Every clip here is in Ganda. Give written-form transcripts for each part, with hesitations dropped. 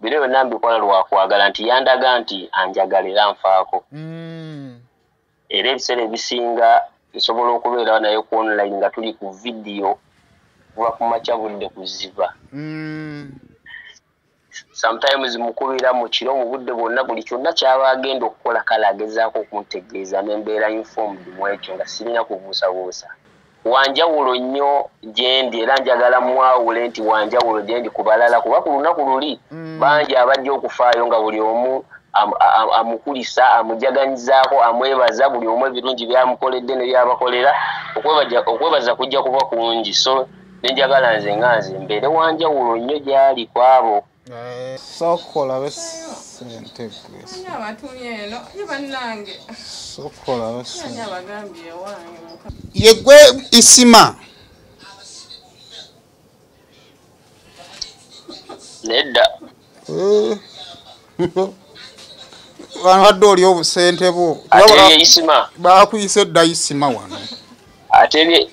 Bino byonna mbikola lwakwagala nti yandaga nti anjagala era nfaako. Era ebiseera ebisinga nsobola okubeera naye ku online nga tuli ku vidiyo kuva ku makya budde kuziba. Sometimes mukubira mu kiro mu budde bwonna buli kyonna kyaba agenda okukola kale agezaako okuntegeeza nembeera informed mu ekyo nga sirina kubuusabuusa. Wanjawulo nnyo gyendi era njagala mwawule nti wanjawulo gyendi ku balala kuba ku lunaku luli bangi abajja okufaayo nga buli omu amukulisa amujaganyizaako amwebaza buli omu ebirungi byamukoledde ne byabakolera okwebaza kujja kuba kungi. So nenjagala nze nga nze mbeere wanjawulo nnyo gyali ku abo. Sokola besente grace. Abatumye eno ye bannange. Sokola besente. Abagambye wange muka. Yegwe Isima. Nedda. Wano wadde oli obusente bwo. Ate Isima. Bakuyise dda Isima wano. Ate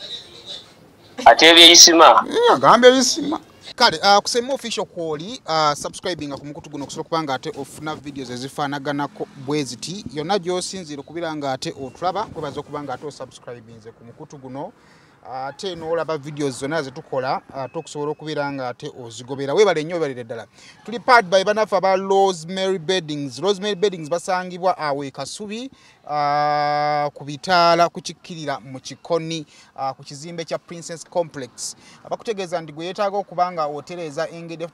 Isima. Agambye Isima. Kale kusema official kwoli subscribing ku mukutu guno okusobola kubanga ate ofuna videos ezifaanaganako bweziti yonna gy'osinziira okubira nga ate otulaba kwebaza okubanga ate osubscribinze ku mukutu guno ate n'olaba videos zonna zetukola ate okusobola okubeera nga ate ozigobera. Weebale nnyo, weebalire ddala. Tuli powered by bannaffe aba Rosemary Beddings. Rosemary Beddings basangibwa awo e Kasubi ku bitaala ku kikkirira mu Kikoni ku kizimbe kya Princess Complex. Abakutegeeza nti gwe yeetaaga okuba nga otereeza engeri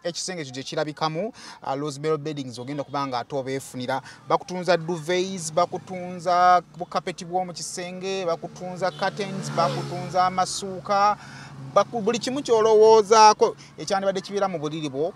ekisenge ekyo gye kirabikamu, Rosemary Beddings ogenda okuba nga ate obeefunira. Bakutunza duvets, bakutunza bukapeti bw'omu kisenge, bakutunza curtains, bakutunza amasuuka, buli kimu ky'olowoozaako ekyandibadde kibeera mu buliri bwo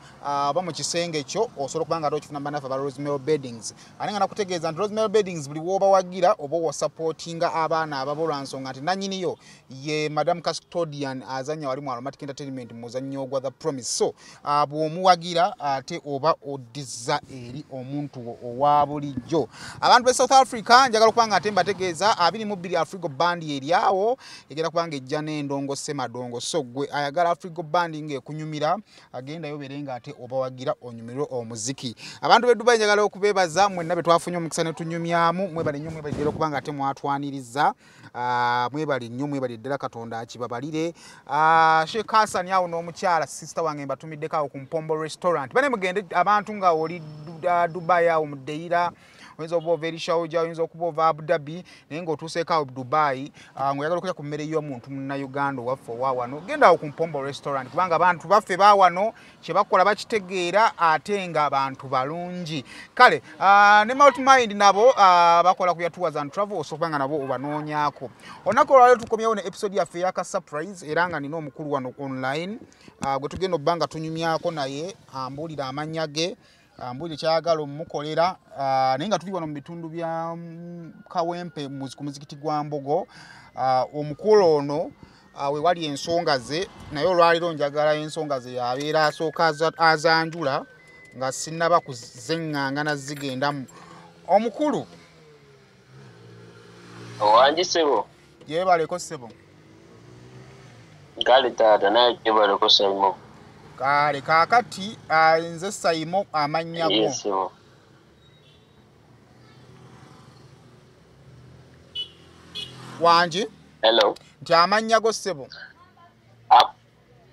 oba mu kisenge kyo osobola okuba nga ate okifuna bannaffe aba Rosemary Beddings. Ate nga nakutegeeza nti Rosemary Beddings buli w'obawagira oba osupportinga abaana ababo lwa nsonga nti nannyiniyo ye Madam Custodian azannya wali mu Aromatic Entertainment mu muzannyo gwa The Promise. So bw'omuwagira ate oba odizza eri omuntu wo owa bulijjo. Abantu b'e South Africa njagala okuba nga ate mbategeeza 22 Afrigo Band eri awo egenda kuba nga ejja n'endongo Ssemadongo. So gwe ayagala Afrigo Band ng'ekunyumira agendayo obeere nga ate obawagira onyumirwe omuziki. Abantu b'e Dubai njagala okubeebaza mwenna be twafunye omukisa ne tunyumyamu, mwebale nnyo mwebale ddala okuba nga ate mwatwaniriza, mwebale nnyo mwebale ddala Katonda akibabalire. Sheikh Hassan awo n'omukyala sister wange mbatumiddeko awo ku Mpombo Restaurant. Bane mugende abantu nga oli Dubai awo mu Deira, oyinza okuba ova eri Sharjah, oyinza okuba ova Abu Dhabi, naye ng'otuuseeko awo Dubai ng'oyagala okulya ku mmere y'omuntu munnayuganda owaffe owa wano, genda awo ku Mpombo Restaurant kubanga abantu baffe ba wano kye bakola bakitegeera ate nga bantu balungi. Kale ne Multimind nabo bakola ku ya tours and travel, osobola nga nabo obanoonyaako. Olunaku olwaleero tukomyewo ne episode yaffe eyaka surprise era nga nina omukulu wano online gwe tugenda obba nga tunyumyako naye ambuulira amannya ge, ambuulire kyayagala omukolera, naye nga tuli wano mu bitundu bya Kawempe ku muzikiti gwa Mbogo. Omukulu ono we wali ensonga ze, naye olwaleero njagala ensonga ze yabeera asooka azanjula nga sinnaba kuzeŋŋanga na zigendamu. Omukulu owangi ssebo. Yeebaleko ssebo. Kale taata naye yeebaleko Saimo. Kale kaakati nze Saimo amannya go. Yes, ssebo. Wangi? Hello. Nti amannya go ssebo.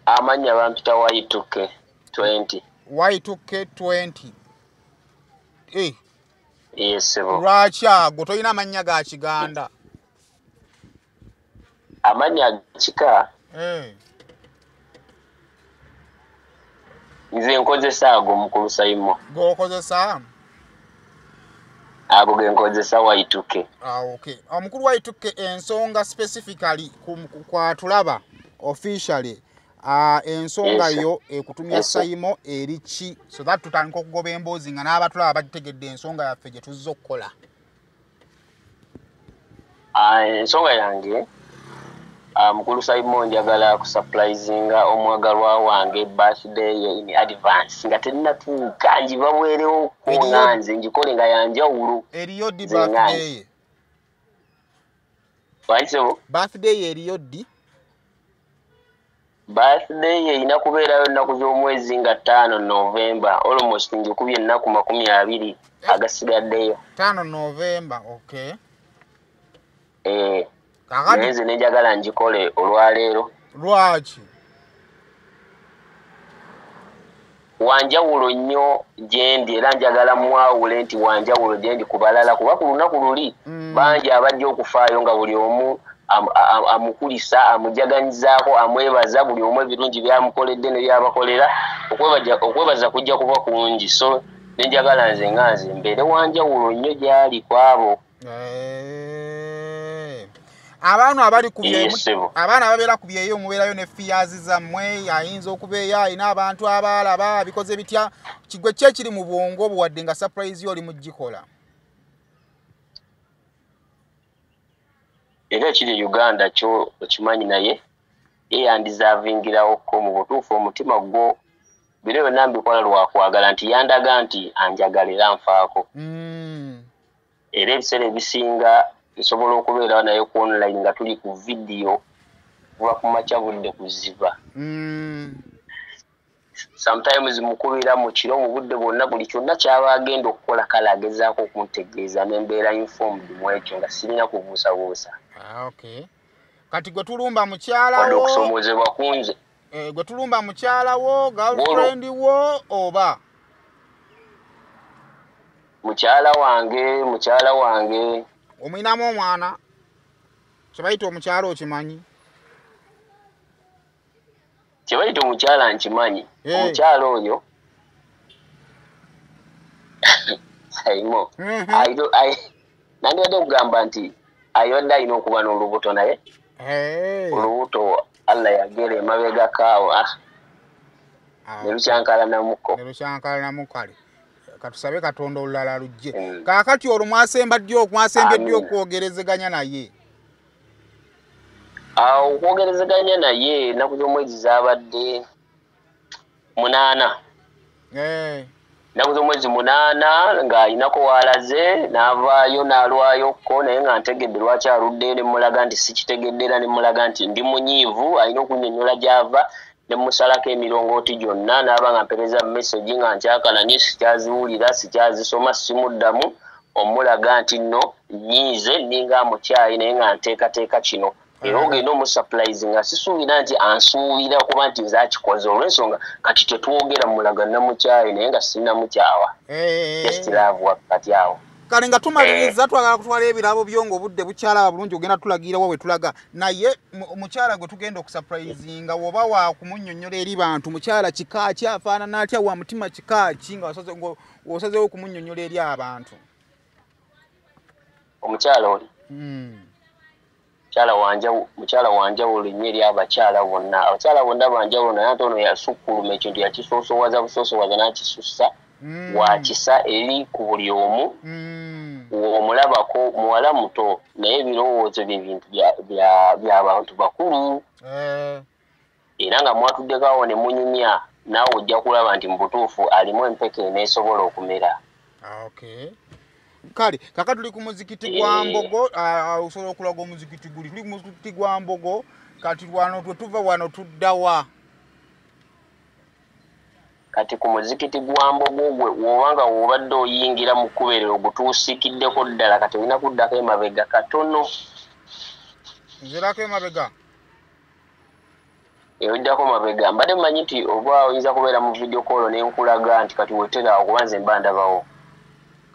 Amannya bampita Y2K 20. Y2K 20. Yes, ssebo. Lwaki ago tolina amannya ga Kiganda? Amannya kika. Nze nkozesa ago mukulu Saimo. G'okozesa? Ago ge nkozesa Y2K. Okay. Omukulu Y2K ensonga specifically kwatulaba officially ensonga yo ekutumya Saimo eri ki so that tutandika okugoba emboozi nga n'abatulaba bagitegedde ensonga yaffe gye tuzze okukola. Ensonga yange mukulu Saimo njagala kusurprisinga omwagalwa wange birthday ye in advance nga tennatuuka ngibaweerewo nga nze ngikole nga yanjawulo. Eriyo ddi birthday ye? Waisebo? Birthday ye eriyo ddi? Birthday erina kubeerayo ennaku z'omwezi nga 5 November, almost ngikubye ennaku 20 agasigaddeyo. 5 November, okay. Kakati nze nenjagala njikole olwaleero. Lwaki? Wanjawulo nnyo gyendi, era njagala mwawule nti wanjawulo gyendi ku balala, kuba ku lunaku luli bangi abajja okufaayo nga buli omu amukulisa, amujaganyizaako, amwebaza buli omu ebirungi byamukoledde ne byabakolera. Okwebaza kujja kuba kungi, so nenjagala nze nga nze mbeere wanjawulo nnyo gy'ali ku abo. Abaana abali ku byeyo, abaana ababeera ku byeyo mubeerayo ne fears zammwe, ayinza okubeeyo alina abantu abalaba bikoze bitya, kigwe ki ekiri mu bwongo obwo wadde nga surprise yo oli mugikola? Era ekiri Uganda kyo okimanyi, naye ye yandizaavingirawo mu butuufu omutima gwo biro byonna mbikola lwakwagala, nti yandaga nti anjagala era nfaako. Era ebiseera ebisinga nsobola okubeera naye ku online nga tuli ku vidiyo kuva ku makya budde kuziba. Sometimes mukubira mu kiro mu budde bwonna, buli kyonna kyaba agenda okukola kale agezaako okuntegeeza nembeera informed mu ekyo nga sirina kubuusabuusa. Okay. Kati gwe tulumba mukyala wo, okusomoozebwa kunze. Gwe tulumba mukyala wo, girlfriend wo oba? Mukyala wange, mukyala wange. Omwinamu omwana kyebayita omukyala okimanyi? Kyebayita omukyala nkimanyi. Omukyala oyo Saimo, nandibadde okugamba nti ayodde alina okuba n'olubuto, naye olubuto Allah yagera emabegako awo ne lukyankalanamuko. Ne lukyankalanamu. Kale katusabe Katonda olulala lujje. Kaakati olwo mwasembye ddi okwogerezeganya naye? Okwogerezeganya naye ennaku z'omwezi zaabadde 8. Ennaku z'omwezi 8 ng'alinako waalaze, n'avaayo n'alwayokko, naye nga ntegedde lwaki aluddeyo, ne mmulaga nti sikitegedde, era ne mmulaga nti ndi munyiivu, alina okunnyonnyola gy'ava, ne mmusalako emirongooti gyonna, n'aba nga mpeereza message nga nkyakalanye, sikyaziwulira, sikyazisoma, simuddamu, omulaga nti nno nnyiize, nninga amukyayi, naye nga nteekateeka kino. Era ogenda omusurprise nga sisuubira nti ansuubira kuba nti nze akikoze, olw'ensonga kati tetwogera, mulaga namukyayi naye nga sinnamukyawa. Just love wakati awo. Kale nga tumaliriza, twagala kutwala ebirabo byo ng'obudde bukyalaba bulungi, ogenda tulagira wa we tulaga. Naye omukyala gwe tugenda okusurprisinga, woba wa kumunnyonnyola eri bantu, mukyala kika ki, afaanana atya, wa mutima kika ki, nga osazeewo okumunnyonnyola eri abantu? Omukyala oli mukyala wanjawulo nnyo eri abakyala bonna. Abakyala bonna banjawulo, naye ate ono yasukkuluma ekintu, yakisoosowaza busoosowaza n'akisussa, wakisa eri ku buli omu. Omulabako muwala muto, naye ebirowoozo bye bintu by'abantu bakulu. Era nga mwatuddeko awo ne munyumya, naawe ojja kulaba nti mu butuufu alimu empeke eneesobola okumera. Okay. Kale kaka tuli ku muzikiti gwa Mbogo, osobola okulaga omuzikiti guli. Tuli ku muzikiti gwa Mbogo, kati wano twetuva wano tuddawa? Kati ku muzikiti gwa Mbogo gwe wobanga wobadde oyingira mu kkubo ogutuusikiddeko ddala, kati olina kuddako emabega katono. Nzirako emabega? Oddako mabega. Mbadde mmanyi nti oba oyinza kubeera mu video call ne nkulaga nti kati weteraawo, kuba nze mba ndabawo.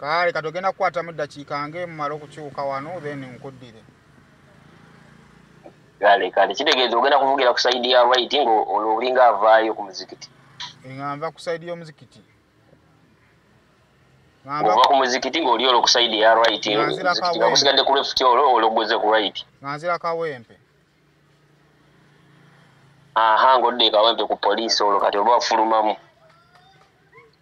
Kale kati ogenda kukwatamu ddakiika ng'emmala okukyuka wano, then nkuddire. Kale kale kitegeeza ogenda kuvugira ku side ya right ng'olwo olinga avaayo ku muzikiti. Nga nva ku side y'omuzikiti. Ova ku muzikiti ng'oli olwo ku side ya right, nga gusigadde ku left, olwo olwogoze ku right. Nga nzira Kawempe. Aha, ng'odda e Kawempe ku poliisi olwo kati oba wafulumamu.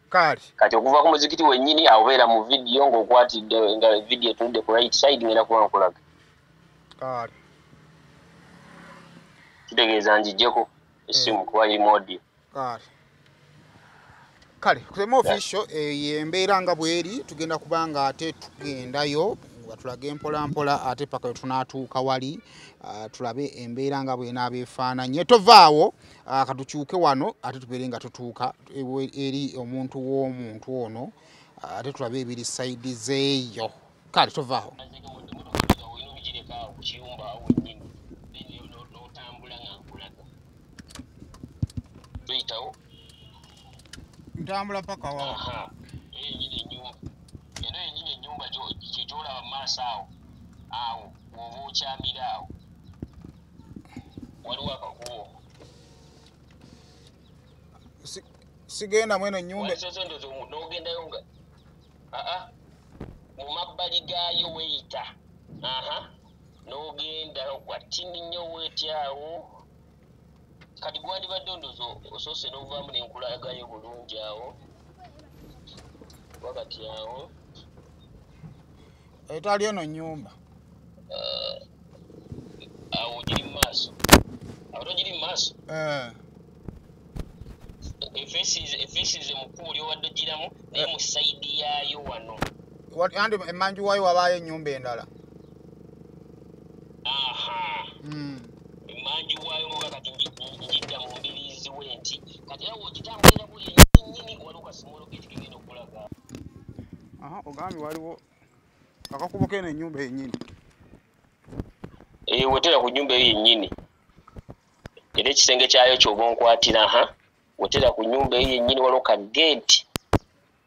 Kale. Kati okuva ku muzikiti wennyini awo obeera mu vidiyo ng'okwatidde, nga vidiyo etunudde ku right side, ngenda kuba nkulaga. Kale. Kitegeeza ngiggyeko essimu kuba erimu audio. Kale. Kale, Kusema Official, embeera nga bweri, tugenda kubanga ate tugendayo. Batulage mpola mpola ate paka we tunaatuuka wali, tulabe embeera nga bw'enaaba efaananye. Tovaawo, katukyuke wano ate tubeere nga tutuuka eri omuntu w'omuntu ono, ate tulabe ebiri sayidi zeeyo. Kale tovaawo. Ntambula paka wa. Eno yennyini ennyumba gy'olaba mu maaso awo, awo bw'oba okyamira awo waliwo akakubo. Sigenda mweno ennyumba. N'ogendayo nga mu mabbali gaayo weeyita, n'ogenda watini nnyo weeti awo. Kati gwandibadde ndowooza osoose n'ovaamu n'enkulagayo bulungi awo wakati awo. Etali eno nnyumba. Awo giri mu maaso. Awo togiri mu maaso? Efeesize mu kkubo ly'obadde ogiramu naye mu sayidi yaayo wano. Andi emmanju waayo wabaayo ennyumba endala. Emmanju waayo nga kati njidda mu mbiriizi we nti kati awo ogitambulira buli ennyini waliwo kasimolo geeti kegenda okulaga. Ogambye waliwo akakubo k'eno ennyumba yennyini. Wetera ku nnyumba eyo yennyini. Era ekisenge kyayo ky'oba onkwatira, wetera ku nnyumba eyo yennyini waliwo ka geeti.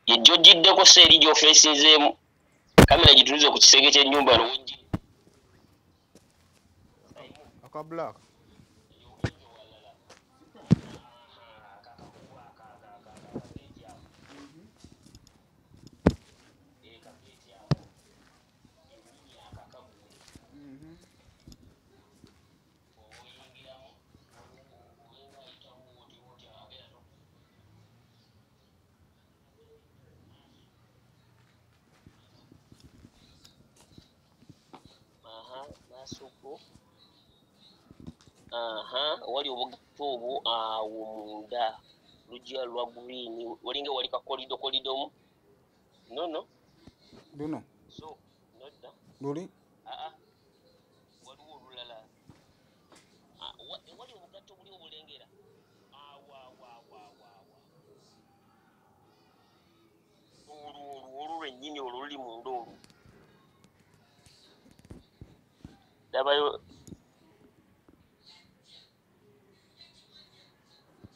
Ye gy'ogiddeko si eri gy'ofeesinzeemu. Kamera gitunuze ku kisenge ky'ennyumba n'owoggi. Aka black. Wali obugatto obwo awo munda lujja lwa green walinga wali ka kolido kolidomu. No luno so nodda luli waliwo olulala wali obugatto buli obulengera awo olwo olwo lwennyini olwo luli munda olwo dabayo.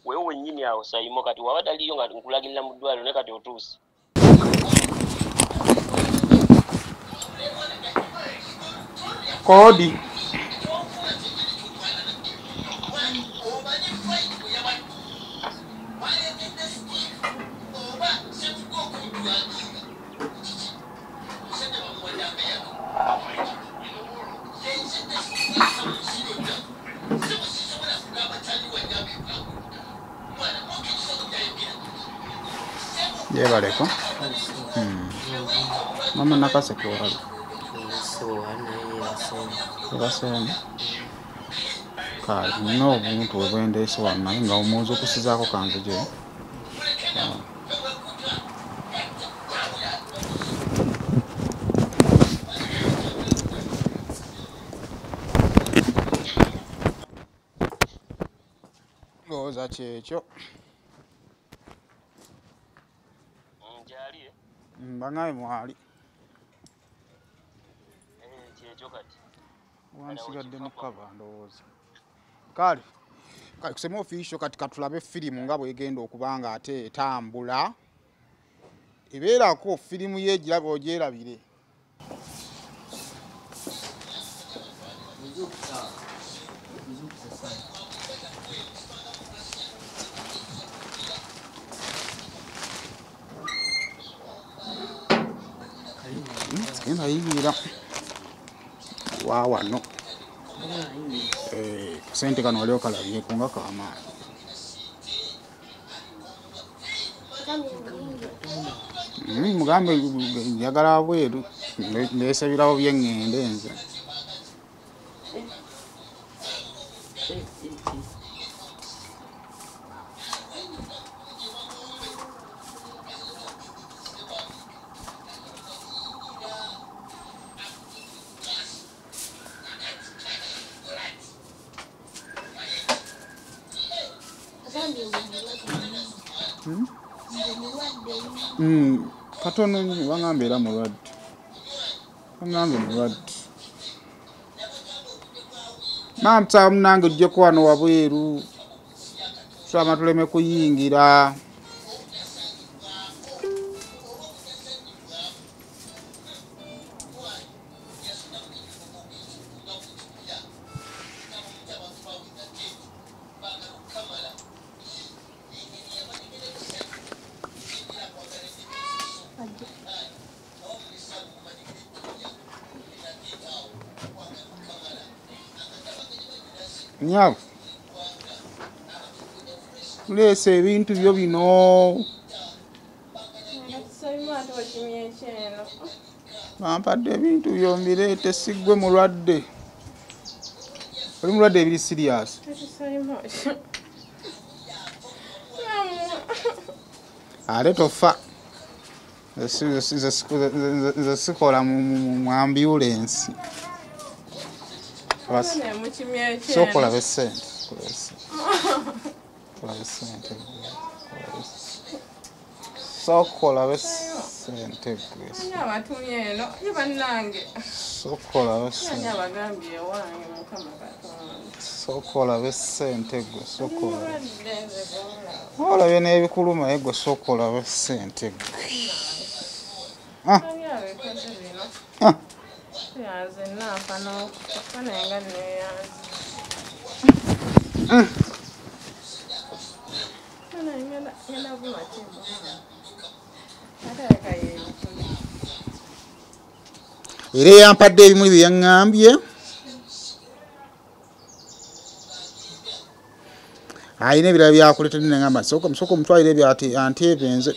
Wewe wennyini awo Saimo kati wabadde aliyo nga nkulagirira mu ddwaliro naye kati otuuse. Kodi. Yebaleko. Mama nakaseke wali. Ebasoma. Kale nina obuntu obwendeese wano naye nga omuzuukusizaako kanzije. Ndowooza kyekyo. Bangaye mwali. Wansigadde mu kava ndowooza. Kale kale kusema official kati katulabe firimu nga bwegenda okuba nga ate etambula. Ebeerako firimu y'egiraba ogyerabire. Genda yingira wa wano. Kasente kano wali okalabyeko nga kamaanyi. Mugambe njagala bweru ndeese ebirabo by'eŋŋende nze. Katono nnyo bangamba era mulwadde. Bangambye mulwadde. Maama munange ojjeko wano wabweru. Tusaba tuleme kuyingira. Nyavu tuleese ebintu byo bino. Bampadde ebintu byo mbireete, siggwe mulwadde. Oli mulwadde ebiri serious. Ate tofa. Nze sikola mu ambulance. Sooka olabe ssente. Sooka olabe ssente gwe. Sooka olabe ssente. Sooka olabe ssente gwe. Sooka olabe. Olabye n'ebikuluma naye gwe sooka olabe ssente gwe. Era eyampadde ebimuli bye yaŋŋambye alina ebirala byakuleetedde neŋŋamba sooka omutwalire ebyo anteebe nze.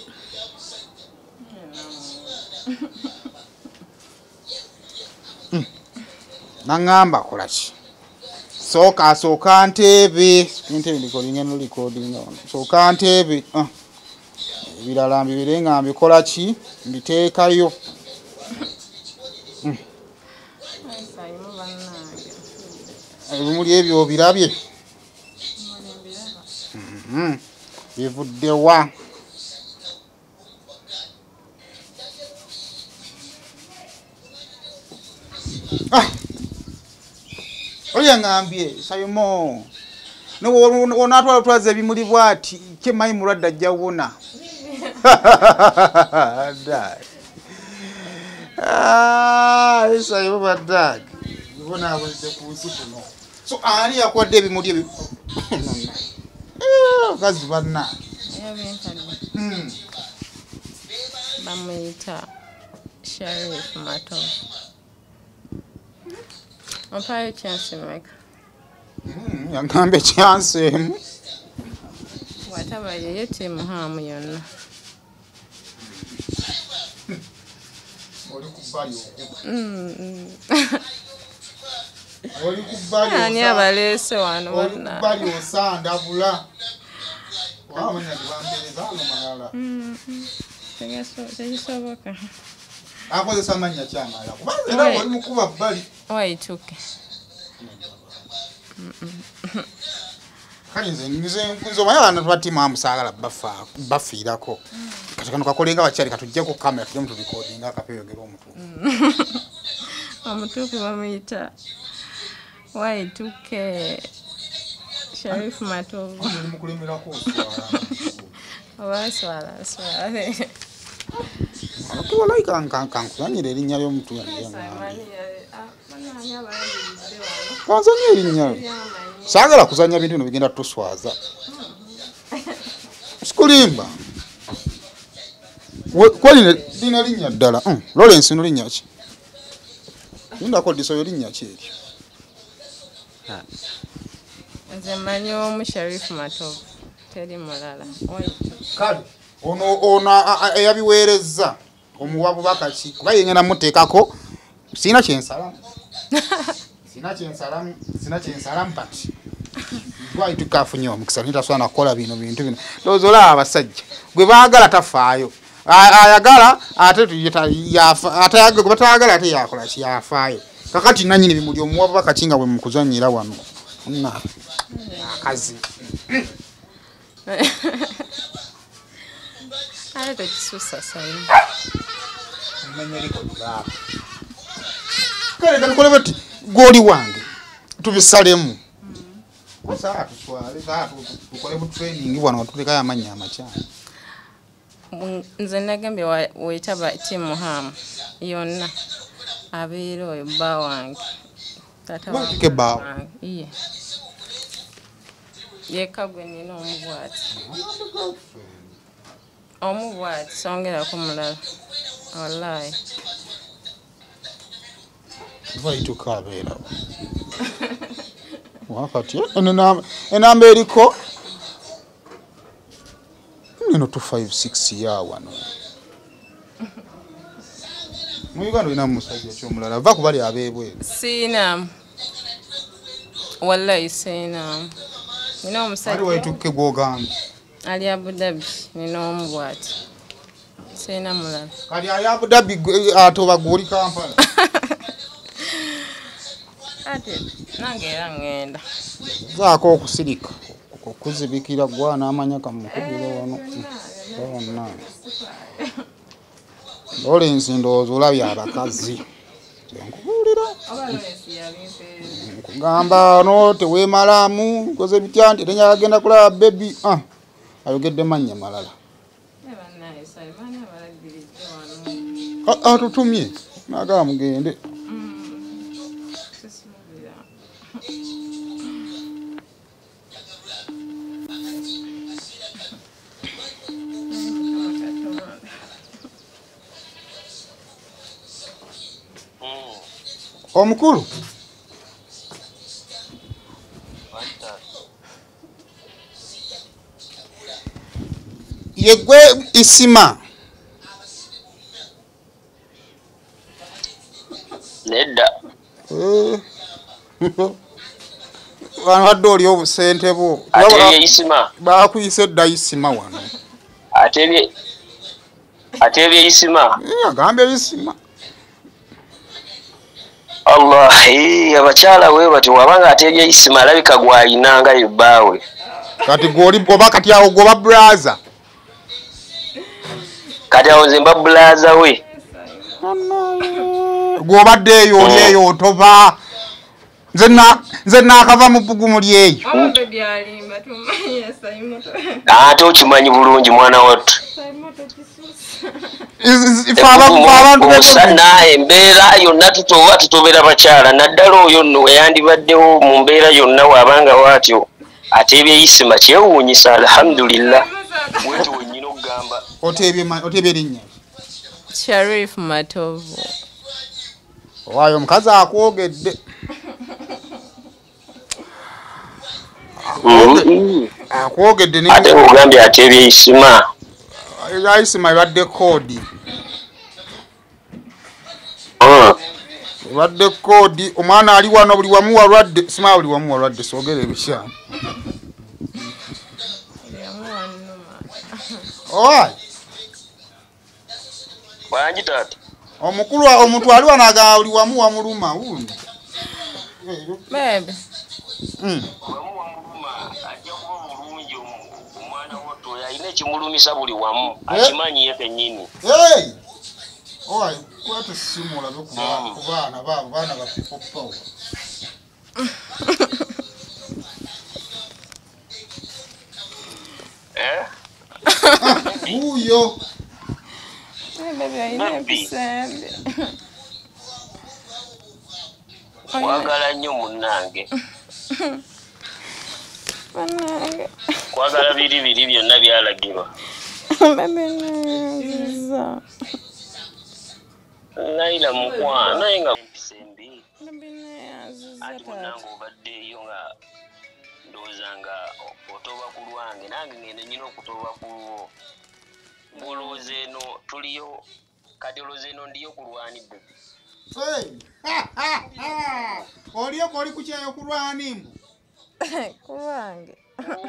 Naŋŋamba kola ki? Sooka asooka nteebe. Nteebe ndikodinga no likodinga wano. Sooka nteebe. Ebirala mbibire nga mbikola ki? Mbiteekayo. Ebimuli ebyo obirabye? Bivudde wa? Oli yaŋŋambye Sayimo onaatwala otwaza ebimuli bw'ati kyemmanyi mulwadde ajja wona. Sayimo baddaage bonaabonedde ku nsi kuno. So ani yakuwadde ebimuli ebyo? Bakazi bannange. Bamuyita Sharif Matovu. Ompayo chance mmeka? Yagambye chance emu. Bw'ataba ye ttiimu haamu yonna. Oli ku bbali okuba. Oli ku bbali Ani abaleese wano oli ku bannange? bbali osandabula. Wamanya gye bampeereza ano malala. Tekisoboka. Akozesa mannya ki amalala? Kubanga era oli mukuba bbali. Wayituke. Kale nze omanyi abantu ba ttiimu amu saagala bafiirako. Kati kano kakolenga bakyali katuggyeko kamera tujje mutulikodinga akapeyogera omutuufu. Omutuufu bamuyita Wayituke Sharif Matovu. Oli mukulemerako oswala. Oba nswala nswale. Walayi kankuzannyire erinnya ly'omuntu yange. Kanzanye erinnya lye. Saagala kuzannya bintu bino bigenda tuswaza. Sikulimba. Kwali lina linnya ddala. Lawrence no linnya ki? Lindako disoyo linnya ki eryo? Nze mmanyi omu Sharif Matovu, teri mulala. Kale ono eyabiweerezza omuwa bubaka ki? Kuba ye ngenda muteekako sirina kye nsalamu. Sirina kye nsalamu, sirina kye nsalamu but Lwali afunye omukisa naye tasobola na kukola bino bintu bino. Ndowooza olaba abasajja gwe baagala tafaayo. Ayagala ate atayagala gwe batayagala ate yakola ki yafaayo. Kakati nannyini bimuli omuwa bubaka ki nga bwe mukuzannyira wano. Akazi. Ate tokisusa Saimo. Kale katukole bati goli wange tubisalemu. Kosa tuswale za tukole bu training wano tulekayo amannya amakyamu. Nze nagambye wetaba tiimu Hamu yonna abeera oyo bba wange. Taata wange. Iye. Yekka gwe nnina omu bw'ati. Omu bw'ati songerako mulala. Wallahi. Vaituka abeerawo. Wakati enamba eriko nino 256 ya wano. Mu Uganda olina musajja ki omulala va ku bali abeebweru? Siina. Wallahi siina. Nina omusajja. Ali waitukke gw'ogambye. Ali Abu Dhabi nina omu bw'ati. Siina mulala. Kali ali Abu Dhabi atoba gw'oli Kampala. Ate nange era ŋŋenda. Zaako okusirika okuzibikira gwana amanya kamukubira wano. Wonna. Lawrence ndowooza olabye abakazi. Nkubuulira. Nkugamba no teweemalaamu nkoze bitya nti tenya agenda kulaba baby. Ayogedde mannya malala. Atutumye nagamba mugende. Omukulu yegwe Isima. Nedda. Wano wadde oli obusente bwo. Ate Isima. Bakuyise dda Isima wano. Ate Isima. Agambye Isima. Allah, abakyala we bati wabanga ateebye Isima alabika gw'ayina nga ye bbaawe. Kati gw'oli oba kati awo gwoba brother. Kati awo nze mba brother we. Gw'obadde eyo oli eyo otoba. Nze naakava mu bbugumu lyeyo. Ate okimanyi bulungi mwana wattu. Omusana embeera yonna tutoba tutobera bakyala naddala oyo nno eyandibaddewo mu mbeera yonna waabanga waatyo ateebye Isima kyewuunyisa alhamdulillah. Bwetyo wennyina okugamba. Oteebye erinnya? Sharif Matovu. Owaayo omukazi akwogedde. Akwogedde. Ate ogambye ateebye Isima. Isima ebadde koodi. Ebadde koodi omwana ali wano buli wamu walwadde. Sima buli wamu walwadde soogere ebikyamu. Owaayi. Wangi taata. Omukulu omuntu ali wano agamba buli wamu wamuluma. Bebe. Wamu wamuluma ajja kuba bulungi omwana wattu alina ekimulumisa buli wamu akimanyi ye kennyini. Owaayi kwata essimu olabe ku baana baabo baana ba people power. Wuuyo. Kwagala nnyo munnange. Kwagala biri biri byonna byalagirwa. Naila mukwano naye nga empisa embi. Ati munnange obadde eyo nga ndowooza nga otoba ku lwange nange ngende nnyina okutoba ku lwo. Olowooza eno tuliyo kati olowooza eno ndiyo ku lwani bbe. Oliyo k'oli ku kyeyo ku lwani mbu? Ku lwange.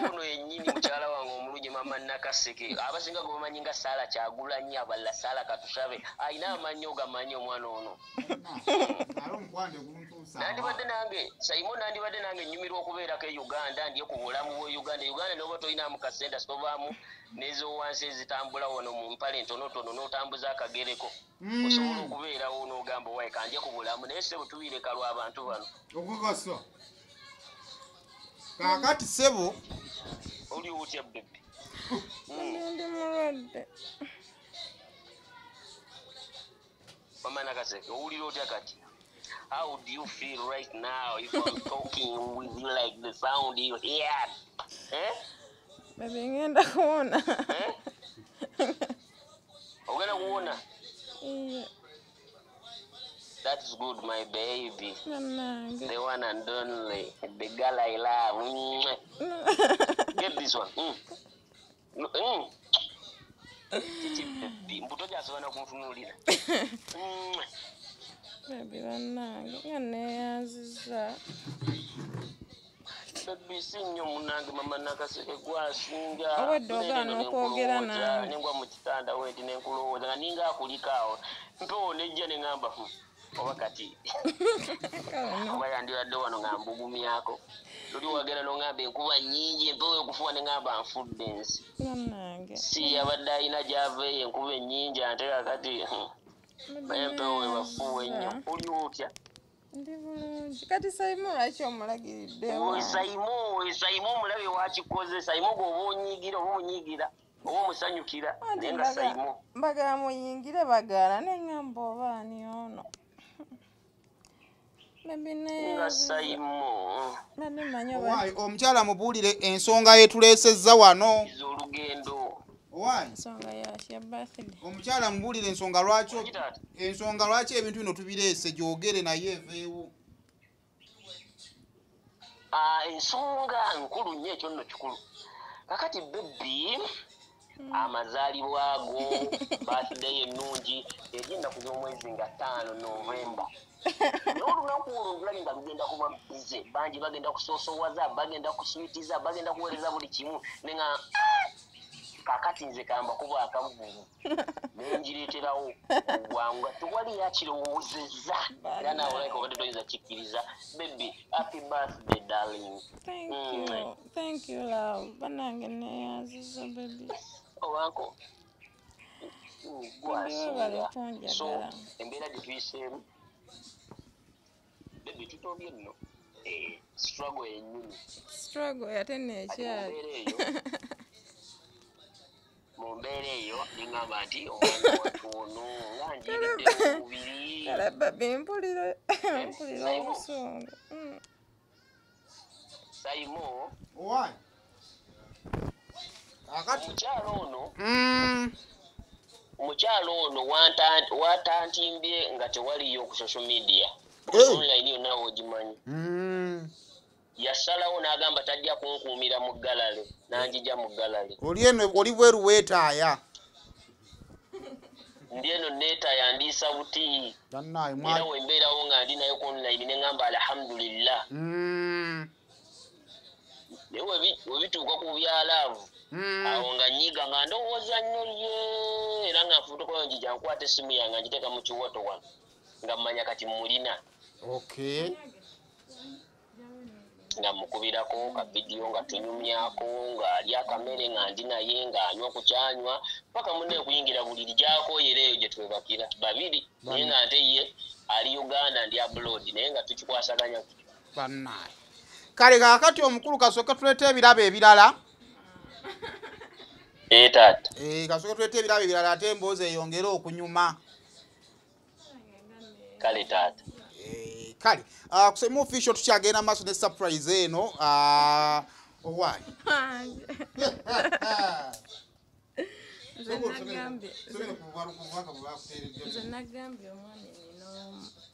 Ono yennyini mukyala wange omulungi Mama Nakaseke abasinga gwe bamanyi nga Sala Kyagulanyi, abalala Sala Katushabe, ayina amanyi ogamanyi omwana ono. Nandibadde nange Saimo, nandibadde nange nnyumirwa okubeerako e Uganda, ndye ku bulamu bwe Uganda. Uganda n'oba tolinamu kasente sitovaamu n'ez'owansi ezitambula wano mu mpale entonotono n'otambuza akagereko, osobola okubeerawo n'ogamba waye kandye ku bulamu, naye ssebo tubireka lwa abantu bano. Okukasa kaakati ssebo oli otya bebe? Ndi mulwadde. Mama Nakaseke, owulira otya kati? How do you feel right now if I'm talking with you like the sound you hear? Eh? Baby, ngenda kuwona. Eh? Ogenda kuwona? Yeah. That's good, my baby. Nange. The one and only. The girl I love. Get this one. Kiki baby, mbuto gyasobola nakuntunuulira. Baby bannange nga neeyanzizza. Baby si nnyo munnange Mama Nakaseke gwasinga. Obwedda ogaana okwogera nange. Nengwa mu kitanda wendi nenkulowooza nga ninga akuliko awo. Mpewo nejja ne ŋŋamba oba kati oba yandibadde wano nga mbugumyako. Luli wagenda n'oŋŋamba enkuba nnyingi, empewo ekufuwa ne ŋŋamba nfudde ensi. Bannange. Si yabadde alina gy'ava eyo enkuba ennyingi ate kakati naye empewo webafuuwa ennyo. Oli otya? Ndi bulungi. Kati Saimo lwaki omulagiridde? Saimo omulabe wakikoze. Saimo gwoba onyiigira oba omunyiigira oba omusanyukira, naye nga Saimo mbagala muyingire bagaala ne ŋŋamba oba ani ono. Nga Saimo omukyala mubuulire ensonga yetuleesezza wano. Olugendo. Ensonga ya birthday. Omukyala mubuulire ensonga lwaki ebintu bino tubireese, gyogere naye eveewo. Ensonga nkulu nnyo, ekyo nno kikulu. Kakati baby, amazaalibwa go, birthday ennungi eri ennaku z'omwezi nga 5 Novemba. Naye olunaku olwo ndulabye nga lugenda kuba bize, bangi bagenda kusoosowaza, bagenda kuswitiza, bagenda kuweereza buli kimu, ne nga kakati nze kamba kuba akavulu nenjireeterawo obwangu nga tewali yakirowoozezza, era naawe olabika obadde toyinza kikkiriza. Baby, happy birthday darling. Thank you. Thank you love. Bannange neeyanzizza baby. Owanko webale so embeera gye tuyiseemu baby tutobye nno struggle yennyini. Struggle ate neekyali. Mu mbeera eyo neŋŋamba nti omwana wattu ono nga njiridde omubiri. Kale baby mpulira obusungu. Saimo Owaayi omukyalo ono watantimbye nga tewaliyo ku social media. Online yonna ogimanyi. Yasalawo n'agamba tajja kunkuumira mu ggalale, n'anjija mu ggalale. Oli eno oli bweru weetaaya. Ndi eno neetaaya ndiisa buti. Era we mbeerawo nga ndi naye ku online ne ŋŋamba alhamdulillah. Naye we bituuka ku bya love, awo nga nyiga nga ndowooza nnyo ye, era nga nfuutukayo njija nkwata essimu yange ngiteeka mu kiwato wano nga mmanya kati mmulina. Okay. Nga mukubirako ka vidiyo nga tunyumyako ng'alya akamere nga ndi naye ng'anywa ku kyanywa paka munne okuyingira buliri gy'akooyera eyo gye twebakira babiri, naye nga ate ye ali Uganda ndi abroad, naye nga tukikwasaganya. Bannaye. Kale kaakati omukulu kasooke tuleete ebirabo ebirala. Taata. Kasooke tuleete ebirabo ebirala ate emboozi eyongere okunyuma. Kale taata. Kale kusema official tukyagenda maaso ne surprise eno. Owaayi. Nze nagambye omwami nina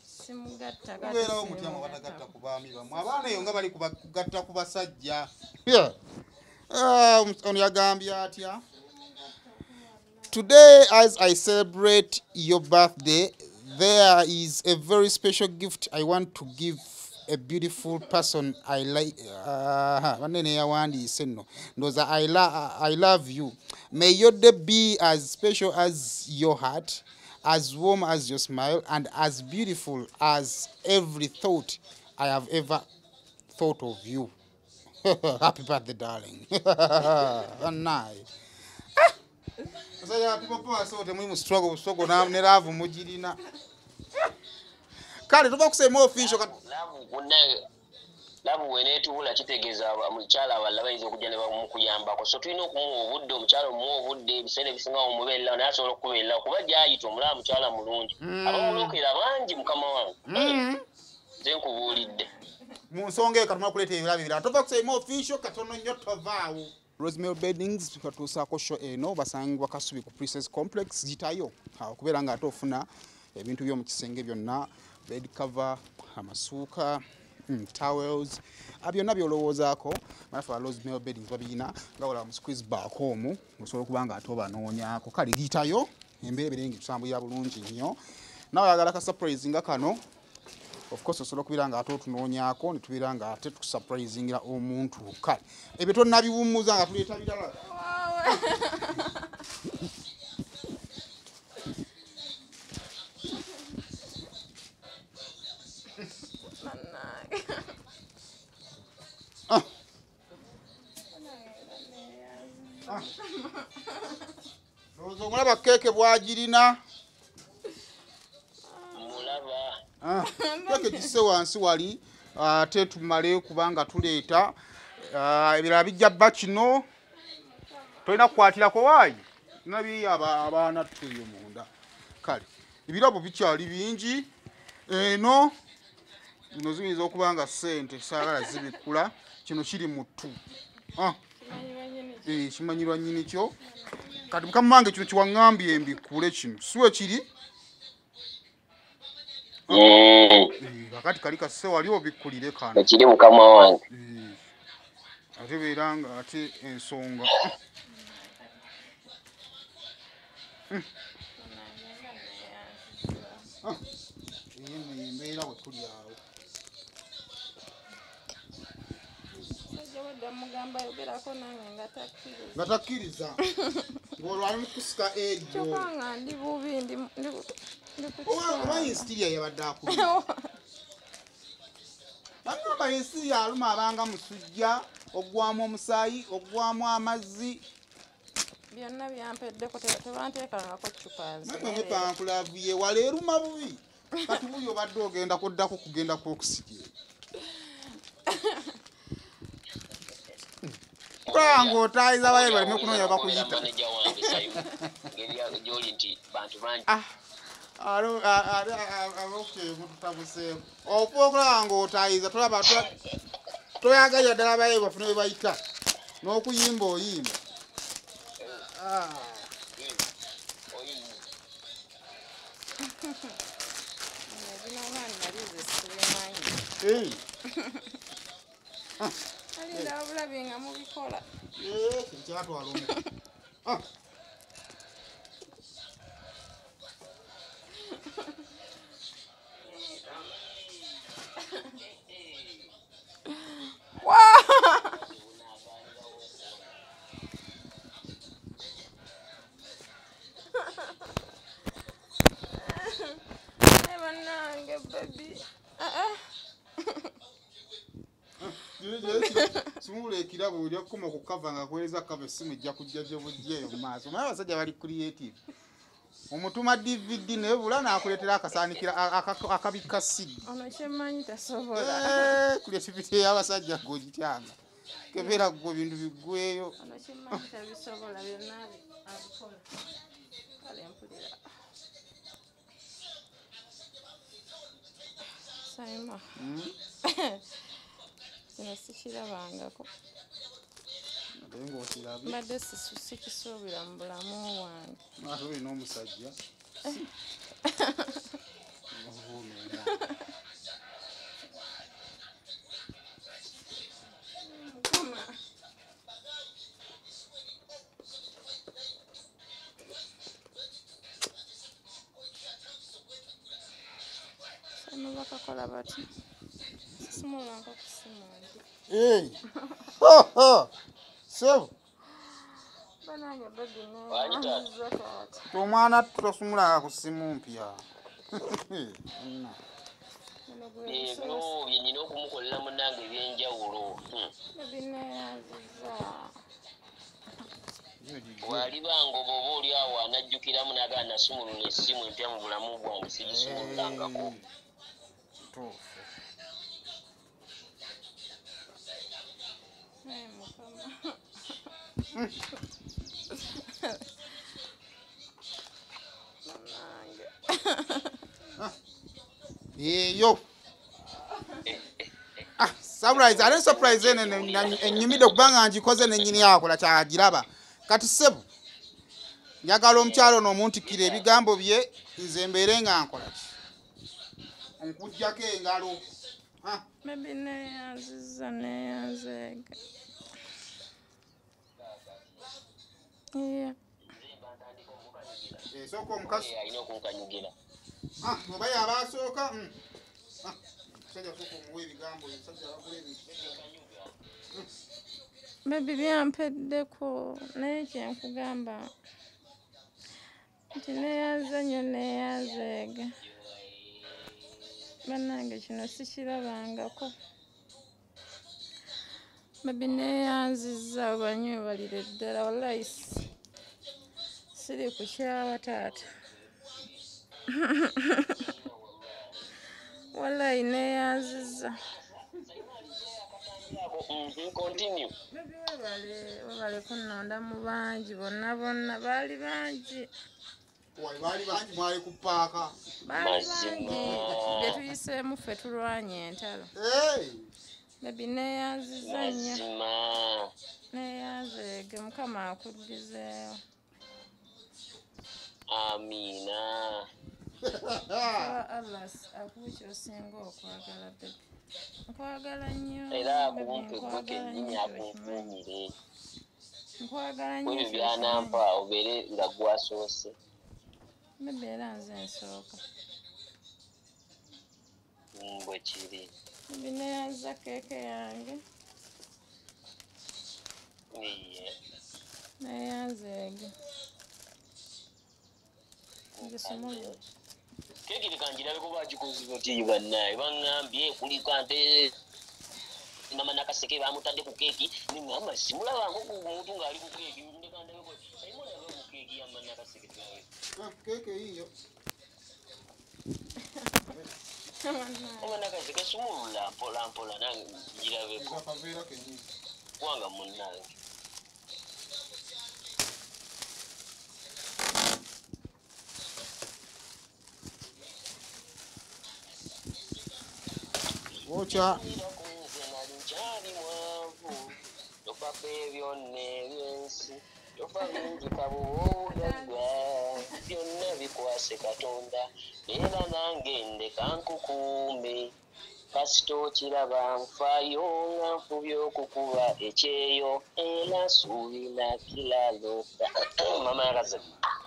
simugatta. Kubeerawo mutya mwe batagatta ku baami bammwe? Abaana eyo nga bali kugatta ku basajja. Ono yagambye atya? Today as I celebrate your birthday, there is a very special gift I want to give a beautiful person. I like banene yawandiise nno ndowooza I love you. May your day be as special as your heart, as warm as your smile, and as beautiful as every thought I have ever thought of you. Happy birthday, darling. Bannaaye. Basajja people power so temuli mu struggle struggle ne love mugirina. Kale tuva kusema official love weneetuula kitegeeza omukyala abalala bayinza okujja ne bamukuyambako, so tulina okumuwa obudde, omukyala omuwa obudde ebiseera ebisinga omubeererawo naye asobola okukubeererawo kuba gy'ayita omulaba mukyala mulungi, abamulokera bangi mukama wange. Nze nkubuulidde mu nsonga eyo katumala kuleeta ebirabo ebirala. Tova kusema official katono nnyo tovaawo. Rosemary Beddings katuusaako show eno, basangibwa Kasubi ku Princess Complex, gitayo okubeera nga ate ofuna ebintu by'omu kisenge byonna, bed cover, amasuuka, towels, byonna by'olowoozaako. Banafe ba Rosemary Beddings babirina nga olaba mu squeeze back omwo osobola okuba nga ate obanoonyaako. Kale gitayo embeera ebeere nga etutambulira bulungi nnyo. Nawe oyagala ka surprise nga kano, of course osobola okubeera nga ate otunoonyaako ne tubeera nga ate tukusurprisingira omuntu. Kale ebyo tonnabiwummuza nga tuleeta birala. Ndowooza omulaba keeke bw'agirina. Keeke gisse wansi wali ate tumale kubanga tuleeta ebirala bijja bba kino tolina kukwatirako waayi nabiri abaana tuyo munda. Kale ebirabo bikyali bingi, eno zino ziyinza okuba nga ssente saagala zibikkula, kino kiri mu ttu kimanyirwa nnyini kyo. Kati mukama wange kino kiwaŋŋambye mbikkule kino si we kiri? Kakati kali kasse wali obikkulire kano ekiri mukama wange. Ate beera nga ate ensonga eyo embeera bwe tuli awo. Mugamba yogerako nange nga takkiriza ng'olwo ali mu kusika eryo. Kyokka nga ndi bubi ndi oba ensiriya yabadde akuluma. Bagamba ensiriya aluma abanga musujja, oggwamu omusaayi, oggwamu amazzi. Byonna byampeddeko tebanteekangako ccupa nze. Naye pankulavu ye wala eruma bubi. Kati buyo obadde ogenda kuddako kugenda kw'okusigira. Kulanga otaayiza abaye baleme kunoonya bakuyita. Ab'okututabuseemu. Ofuba okulaba ng'otaayiza tolaba toyagalira ddala abaye bafune bwe bayita n'okuyimba oyimba. Alinda obulabi nga mubikola. Kyatwala omu. Bannange baby. Simula ekirabo ojja kukoma ku kava nga akuweereza kava essimu ejja kujja gye bujja eyo mu maaso. Omanyi abasajja bali creative. Omutuma DVD naye bula n'akuleetera akasaanikira akabikka CD. Ono kyemmanyi tasobola. Creativity y'abasajja gw'ogityanga. Kebeera ggwe ebintu biggweeyo. Ono kyemmanyi tabisobola byonna abikola. Kale mpulira. Saima. Kino sikirabangako. Mbadde sikisuubira mu bulamu bwange. Ate olina omusajja. Mukama. Saima bakakola batya? Tasumulanga ku simu ndi. Hey. Ho ho. So banange baby neyanziza taata. Omwana tosumulanga ku simu mpya. Ebyo bye nnina okumukolera munnange ebyenjawulo. Baby neyanziza. Walibanga oba oba oli awo anajjukiramu n'agamba nasumulula essimu empya mu bulamu bwange sigisumululangako. Kituufu. Naye Mukama. Bannange. Eyo. Ah, surprise, ate surprise eno ennyumidde okubanga ngikoze nennyini akola kyagiraba. Kati ssebo, njagala omukyalo ono omuntikkira ebigambo bye nze mbeere nga nkola ki? Nkuggyako engalo. Ah, Baby neyanziza neyanzeega. Yeah. Sooka omukazi. Alina okunkanyugira. Ah, oba yaba asooka. Ah, omusajja asooka omuwa ebigambo, omusajja abagula ebintu. Baby byampeddeko naye kye nkugamba nti neyanze nnyo neyanzeega. Bannange kino sikirabangako. Baby neyanzizza obanywebalire ddala wallahi siri kukyawa taata. Wallahi neyanzizza. Continue. Baby webale webale kunnonda mu bangi bonna bonna baali bangi. Wali baali bangi mwali ku ppaaka. Baali Mazima. bangi bye tuyiseemu ffe tulwanye entalo. Hey! Baby neyanzizza nnyo Mazima. neyanzeege Mukama akuddizeewo. Amiina. Saba Allah akuwe ky'osinga okwagala baby. Nkwagala nnyo Era baby akumpe gwe nkwagala kennyini nnyo ky'okimanyi. akunkuumire. Nkwagala nnyo Ebyo ky'okimanyi. byanampa obeere nga gwasoose. Baby era nze nsooka. Bwe kiri. Baby neyanziza keeke yange Iye. neyanzeege. Ngisumulule. Keeki leka ngirabeko bagikoze batya bannaye baŋŋambye kuliko ate mama Nakaseke bamutadde ku keeki neŋŋamba simulabangako ku muntu ng'ali ku keeki ndeka ndabeko sayimu ndabe ku keeki ya mama Nakaseke tulabe. Ah, keeke yiiyo. Mama Nakaseke sumulula mpola mpola nange ngirabeko Akaveera kennyini. kubanga munnange. Wokya. Nze nali nkyali mwavu topapa ebyonna ebyensi tofa bingi kabuwa obugagga byonna bikwase Katonda era nange ndeka nkukuume kasita okiraba nfaayo nga nfubye okukuba ekyeyo era suubira kiraloka. Mama Yakaze.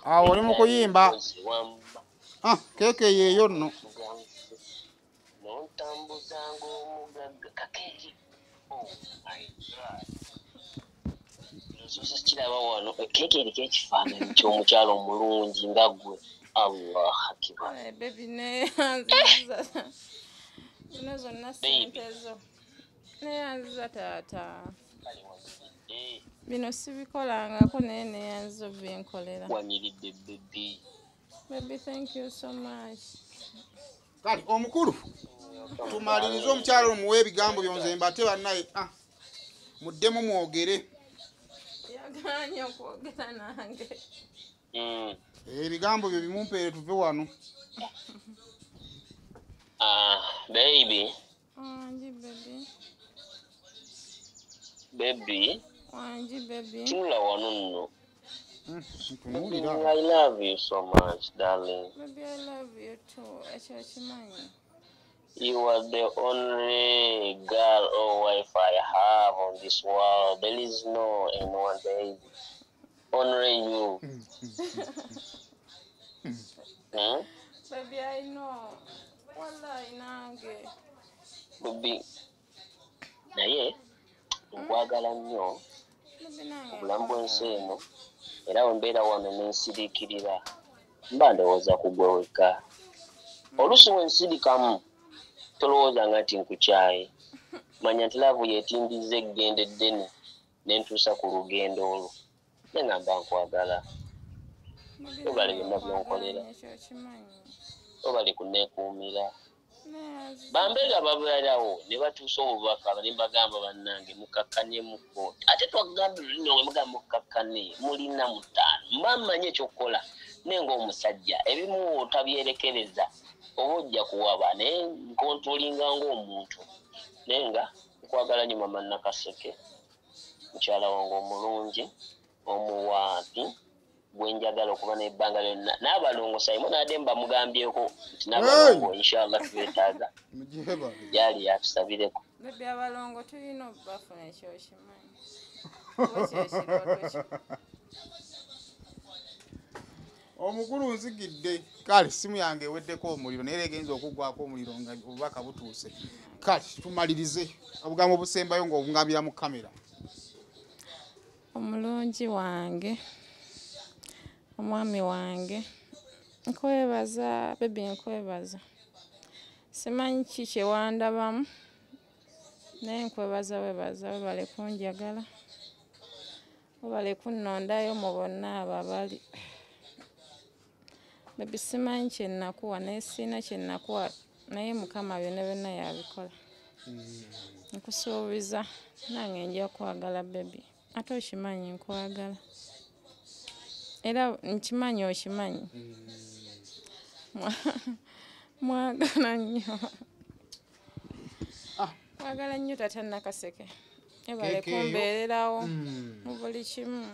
Awo oli mu kuyimba. Wamma Ah, keeke yeeyo nno. Nontambuza ng'omugagga kakeeki. Oh my God. Nsoose kiraba wano keeki eriko ekifaananyi ky'omukyalo omulungi nga ggwe. Allah akibar. Baby neyanziza. Zino zonna ssente zo. Neyanziza taata. Kale wanyiridde. Bino sibikolangako naye neyanziza obinkolera. Wanyiridde baby. Baby thank you so much. Kale omukulu tumalirize omukyalo omuwe ebigambo byonze mbate bannaye. Ah, muddemu mwogere. Yagaanye okwogera nange. Ebigambo byo bimumpeere tuve wano. Ah, baby. Wangi baby. Baby. Wangi baby. Tunula wano nno. Ntunuulira. I love you so much, darling. Baby I love you too. Ekyo okimanyi. You are the only girl or wife I have on this world. There is no anyone, baby. Only you. Hmm? Baby, I know. Wallahi nange. Baby, Naye nkwagala nnyo obulamu bw'ensi eno, era bwe mbeera wano nensiriikirira mba ndowooza ku gwe wekka. Oluusi we nsirikamu tolowoozanga nti nkukyaye, manya nti laavu yeetimbiza eggendo eddene ne ntuusa ku lugendo olwo, naye nga mba nkwagala. Webale byonna by'onkolera, webale kunneekuumira. Bambeera babeerawo ne batuusa obubaka ne mbagamba bannange mukakkanemuko, ate twagambye lulimi we mugamba mukakkane, mulina mutaano, mba mmanyi ekyokukola naye ng'omusajja ebimu otabyerekereza oba ojja kuwaba, naye nkontolinga ng'omuntu. Naye nga nkwagala nnyo mama Nakaseke, mukyala wange omulungi omuwampi gwe njagala okuba n'ebbanga lyonna. N'abalongo Simon Ademba mugambyeko nti n'abalongo inshallah tubeetaaga, gyali yatusabireko. Bebe abalongo tulina obbafuna ekyo okimanyi. Kuba kyekirooto kyo. Omukulu nzigidde. Kale simu yange eweddeko omuliro, naye era egenza okuggwako omuliro nga obubaka butuuse. Kale tumalirize obugambo obusembayo ng'obungambira mu kamera. Omulungi wange, omwami wange, nkwebaza bebi, nkwebaza. Simanyi ki kye wandabamu, naye nkwebaza webaza, webale kunjagala, webale kunnondayo mu bonna abo abali. Bebi simanyi kye nnakuwa, naye sirina kye nnakuwa, naye Mukama byonna byonna yabikola. Nkusuubiza nange nja kwagala bebi, ate okimanyi nkwagala, era nkimanyi okimanyi. Mwagala nnyo. Mwagala nnyo tata Nakaseke, ebale kumbeererawo mu buli kimu.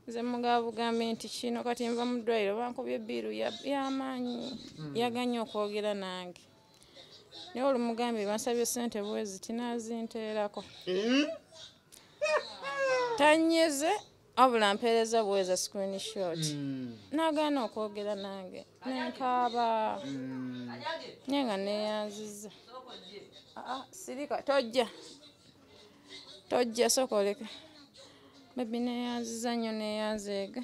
Nze mugaba bugambi nti kino kati nva mu ddwaliro bankubye ebbiiru y'amaanyi, yaganye okwogera nange, naye olumugambye bansabye ssente bwezi tinaazinteerako. Tanyeze wabula mpeereza bweza screenshot, n'agaana okwogera nange nenkaaba, naye nga neeyanzizza. Sirika tojja tojja, sooka oleke. Bebi neeyanziza nnyo, neeyanzeege.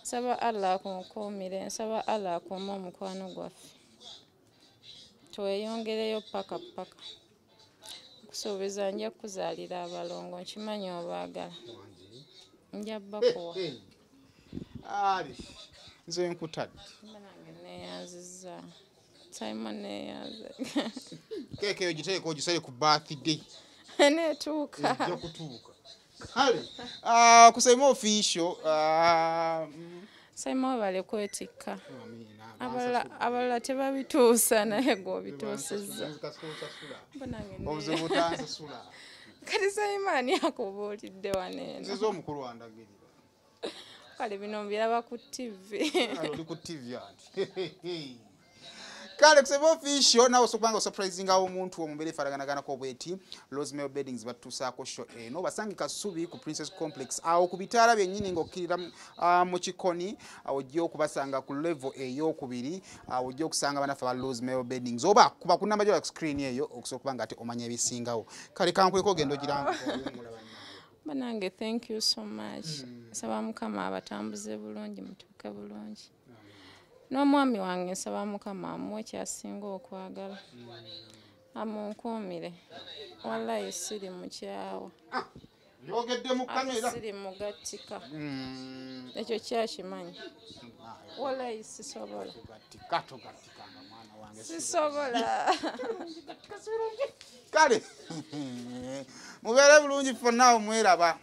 Nsaba Allah akunkuumire, nsaba Allah akuume omukwano gwaffe, tweyongereyo paka paka. Nkusuubiza nja kukuzaalira abalongo, nkimanyi obaagala, nja bakuwa. Nze nkutadde. Nange neeyanzizza Simon, neeyanze. Keeke eyo giteeke ogisale ku birthday. Eneetuuka. Ejja kutuuka. Kale ku Simon official, Simon webale kwetikka. Abalala tebabituusa naye gwe obituusizza. Obuzibu butansasula. Kati Simon akubuulidde wano eno. Nziza omukulu wandagirira. Kale bino mbiraba ku TV. Oli ku TV anti. Kale ku Simon official nawe osobola nga osurprisinga omuntu omubeera efaanaganaganako bweti. Rosemary Beddings batuusaako show eno, basange Kasubi ku Princess Complex awo ku bitaala byennyini ng'okkirira mu kikoni, awo ojja okubasanga ku level ey'okubiri, awo ojja okusanga bannaffe aba Rosemary Beddings, oba kuba ku namba gy'ola ku screen eyo okusobola okuba nga ate omanya ebisingawo. Kale kankuleko ogenda ogiranga. Bannange thank you so much. Nsaba Mukama abatambuze bulungi, mutuuke bulungi. N'omwami wange nsaba Mukama amuwe kyasinga okwagala, amunkuumire. Wallahi siri mukyawa, Yogedde mu kamera, siri mugattika, ekyo kyakimanyi. Wallahi sisobola, sisobola. Kale mubeere bulungi fonna omweraba.